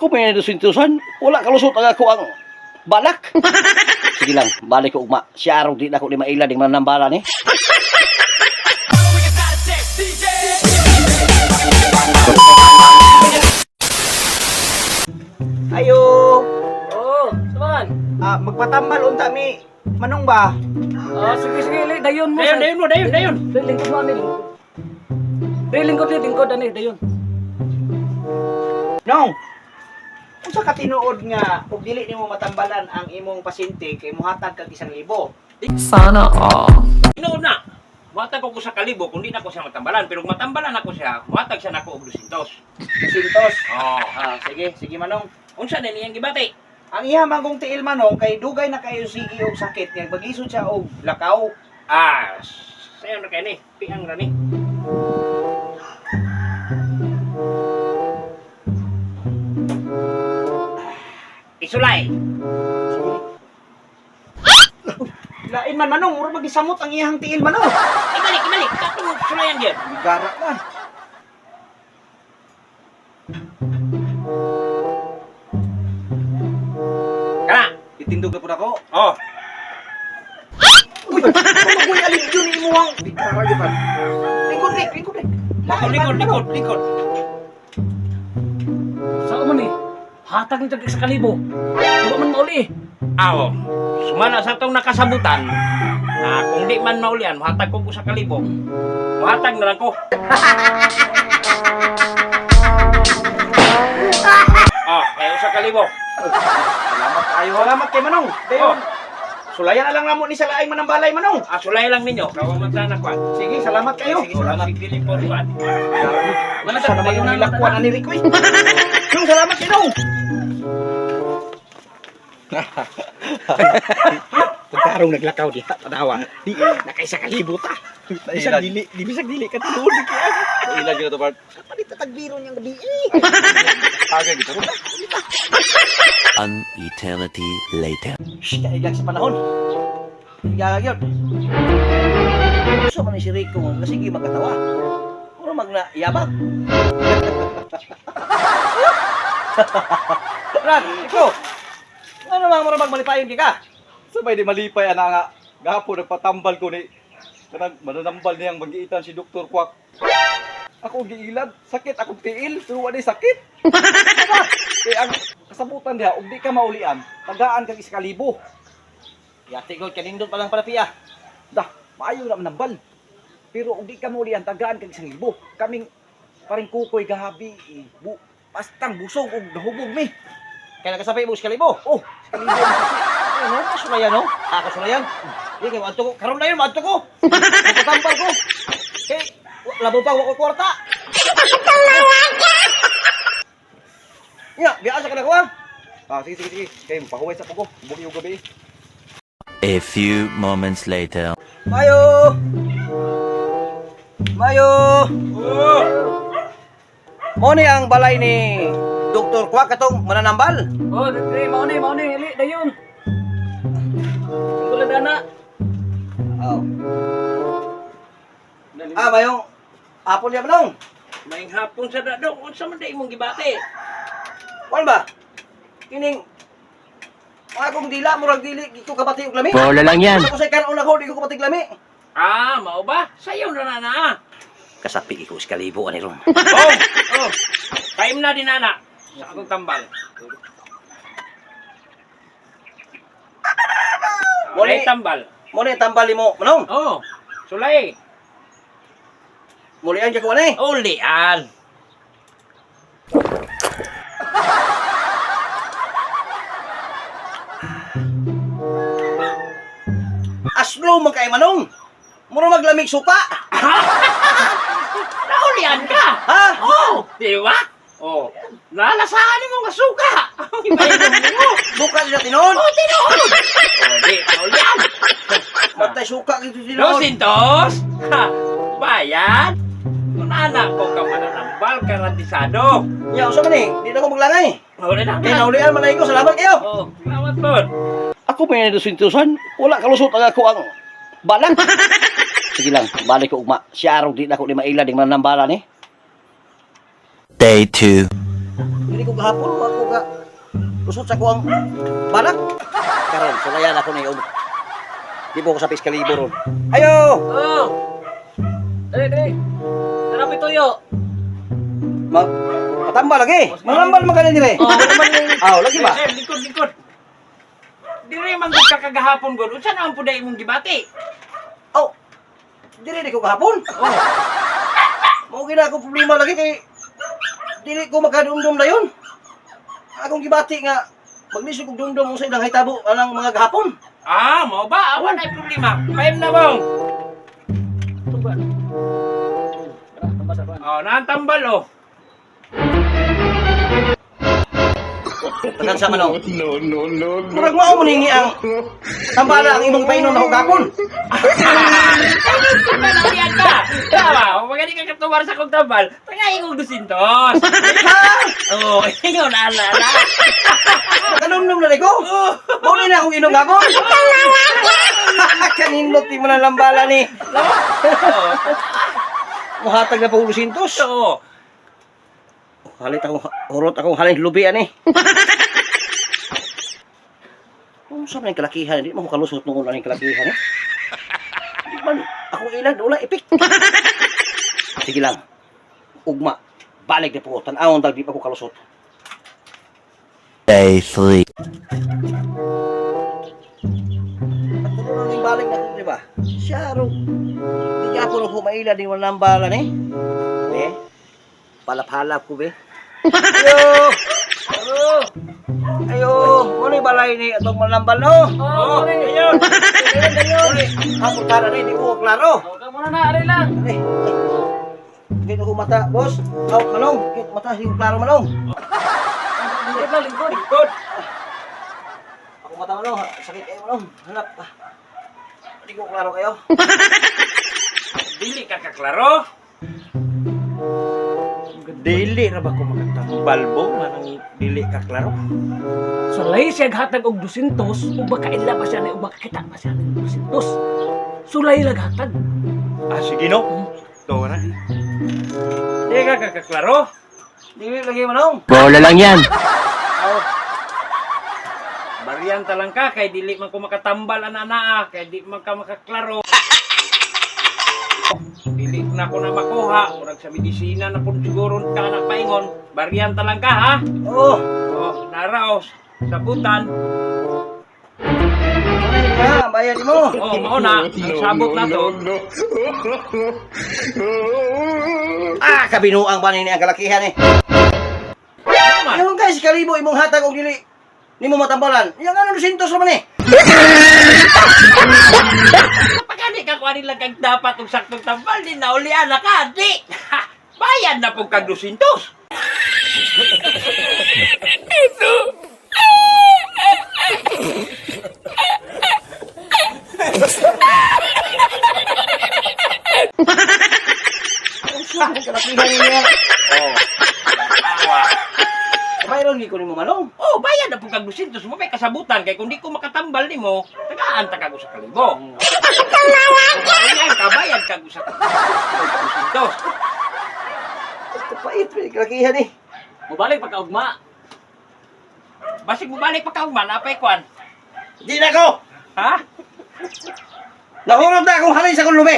Ako may nadusintusan. Wala kalusot ang ako ang balak. Sige lang, balik ko ugma. Siya araw di na ako ni maila ding manambala ni. Ayo. Oo, saman. Ah, magpatambal unta mi. Manong ba? Ah, sige, sige, li, dayon mo. Dayon, dayon mo, dayon, dayon. Dayon, lingkod mo, ani. Lingkod. Dayon, lingkod, li, lingkod, ani, dayon. Nong. Unsa ka tinuod nga ug dili nimo matambalan ang imong pasyente kay mohatag kag 1,000? Sana all. Tinuod na. Muhatag ko sa kalibo kung di na ko siya matambalan, pero kung matambalan ako siya, muhatag siya nako og 200. 200. Oh. Ah, sige, sige Manong. Unsa na niyang gibati? Ang iya manggong tiil Manong kay dugay na kayo sige og sakit nga maglisod siya og lakaw. Ah, sayo na kay ni, piang ra ni. Isulay. Sige. Lain man Manong, mura magisamot ang iyang tiil Manong. Ibalik, ibalik. Katong sulayan gyud. Gara man. Kana. Itindog na pud ako. Oh. Uy, maguy alin yun imuhang. Gara gyud man. Lingkod rik, lingkod rik. Likod, likod, likod, likod. Saan man eh? Hatag ni sa kalibo. Wa man mauli eh. Aw, sumala sa tong nakasabutan na kung di man maulian, muhatag ko sa kalibo. Muhatag na lang ko. Oh, kayo sa kalibo. Salamat kayo. Salamat kay Manong. Dayon. Sulayan na lang namo ni sa laing manambalay Manong. Ah, sulay lang ninyo. Kawa man sana kwan. Sige, salamat kayo. Sige, salamat. Dili po kwan. Wala sa naman yung nilakwan ani Rico eh. Nung salamat kay Nong. Pagkarong naglakaw diha, tanawa. Di nakaisa ka libo ta. Bisag dili, di bisag dili ka tinuod di kaya. Ilan yun ito, Bart? Kapalit na tagbiro niyang gabi eh. Tagay gito. An eternity later. Shh, kaigag sa panahon. Igag yun. Gusto man ni si Rico nga sige magkatawa. Puro magna yabang. Ran, Rico. Ano mang mura magmalipayon di ka? Sabay di malipay, ana nga. Gapo, nagpatambal ko ni. Kanang mananambal niyang magiitan si Dr. Kwak. Ako giilad, sakit akong tiil, pero wala sakit. Kaya ang kasabutan diha, ug di ka maulian, tagaan kag isa ka libo. Yati gol kanindot pa lang pala piya. Dah, maayo na manambal. Pero ug di ka maulian, tagaan kag 1,000. Kaming paring kukoy gahabi, eh, bu, pastang busog ug nahubog mi. Kaya nakasabi mo sa kalibo. Oh, isa ka libo ang sakit. Ano, kasulayan no? Ah, kasulayan. Di kay maadto ko. Karon na yun, maadto ko. Magpatambal ko. Kay labo pa wa ko kwarta. Nya, biya sa kana ko ah. Ah, sige, sige, sige. Kay pahuway sa pugo. Hubog yung gabi. A few moments later. Mayo. Mayo. Mo ni ang balay ni Dr. Kwak katong mananambal. Oh, dre, mauni, mauni, li, dayon. Lingkod lang dana. Oh. Ah, mayong hapon niya manong. Maing hapon sa dadong, unsa man day imong gibati? Kuan ba? Kining akong dila murag dili ko kabati og lami. Bola lang yan. Sa kusay karon ako di ko kabati og lami. Ah, mao ba? Sayo na na na. Kasapi ko sa kalibo ani ron. Oh, oh. Kaim na din ana sa akong tambal. Muli. Walay tambal. Mo ni tambal mo, manong. Oh, sulay. Mulian ka ko ani. Ulian. Aslo man kay manong. Mura maglamig suka. Naulian ka. Ha? Oh, di ba? Oh, nalasahan mo nga suka. Ibainom mo. Suka nila tinon. Oh, tinuod. Oh, di, naulian. Matay suka gito tinon. Dosintos. Ha, bayad. Kung anak ko ka mananambal, karantisado. Nya usa man eh, di na ko maglangay. Wala na. Kay naulian man ay ko, salamat kayo. Oh, salamat po. Ako may nadusintusan, wala kalusot ang ako ang balak. Sige lang, balik ko ugma. Siya araw di na ako ni maila ding manambala ni. Day 2. Dili ko gahapon, wa ko ga lusot sa kuang balak. Karon, sulayan ako na yun. Di ko sa piskalibo ron. Ayo! Oh. Dali, dali. Tara pituyo. Mag patambal lagi. Manambal man kanin dire. Oh, ano man yung Aw, lagi ba? Sir, likod, likod. Dire man gud ka kagahapon gud. Unsa na ang puday imong gibati? Aw. Dire di ko gahapon. Oh, Mao gina ako problema lagi kay dili ko makadumdum na yun. Akong gibati nga maglisod kog dumdum unsa ilang hitabo anang mga gahapon. Ah, mao ba? Awa na problema. Paim na bong. Tuba. Tara, tambal sa Oh, naan tambal oh. Tagan sa manong. No, no, no, no. Murag mao mo ningi ang tambala ang imong painon na gahapon. Tambal ang diyan ka. Tama, magani ka katubar sa kong tambal. Tagay kong dusintos. Ha? Oh, ingon ala ala. Makalumlum na ko. Mao ni na akong inom gahapon. Kanindot di mo na lambala ni. Oh, Muhatag na pa ulo sintos. oo. Halit ako, hurot akong halin lubi ani. Kung sa man kalakihan, di mo ko kalusot nung una ng kalakihan eh. Di man, ako ilan, wala ipik. Sige lang, ugma, balik na po, tanawon dag di pa ko kalusot. Day 3. At tulo na balik na ko, di ba? Siya ro, di niya ako nung humaila, di mo lambalan eh. Be, palap-halap ko be. Ayo! Oh, Ayo, muna balay ni atong malambal no? Oh, oh, dali. ayun. Ayun, ayun. Hapon ka na ni, di ko klaro. Oh, ka muna na, aray lang. Ay, ay. Gito ko mata, boss. Aw, manong. Gito mata, hindi ko klaro, manong. Lingkod lang, lingkod. Likod. Ako mata, manong. Sakit kayo, manong. Hanap. Hindi ko klaro kayo. Dili ka kaklaro. Dili ra ba ko makatambal bo manang dili ka klaro? Sulay siya hatag og 200 ug makaila pa siya ni ug makakita pa siya ng 200. Sulay lang hatag. Ah, sige no. To na. Di ka kaklaro. Dili lagi, manong. Bola lang yan. Oh. Bariyan talang ka kay dili man ko makatambal ana-ana kay di man ka makaklaro. Dili na ko na makuha, murag sa medisina na pud siguro ka na paingon. Bariyan talang ka ha. Oh, Oh, naraos sabutan. ha, bayan mo. Oh, mao na ang sabot na to. Ah, kabinuang ba ni ang kalakihan eh. Tama. Yung guys, kalibo imong hatag og dili nimo matambalan. Yang ano sintos naman eh. Pagani ka kuani lang kag dapat og saktong tambal di na ulian na ka di. Ha, bayad na pud kag 200. Ang kalakihan niya. Oh. Awa. Bayron ni ko nimo manong. Oh, bayad na pud kag 200 mo may kasabutan kay kung di ko makatambal nimo, tagaan ta kag usa ka libo. Bayad ka bayad kag usa ka 200. Kapait may kalakihan eh. Mubalik pagkaugma. Basig mo balik pa ka ugma napay kwan. Di na ko. Ha? Nahurot na akong halin sa kong lubi.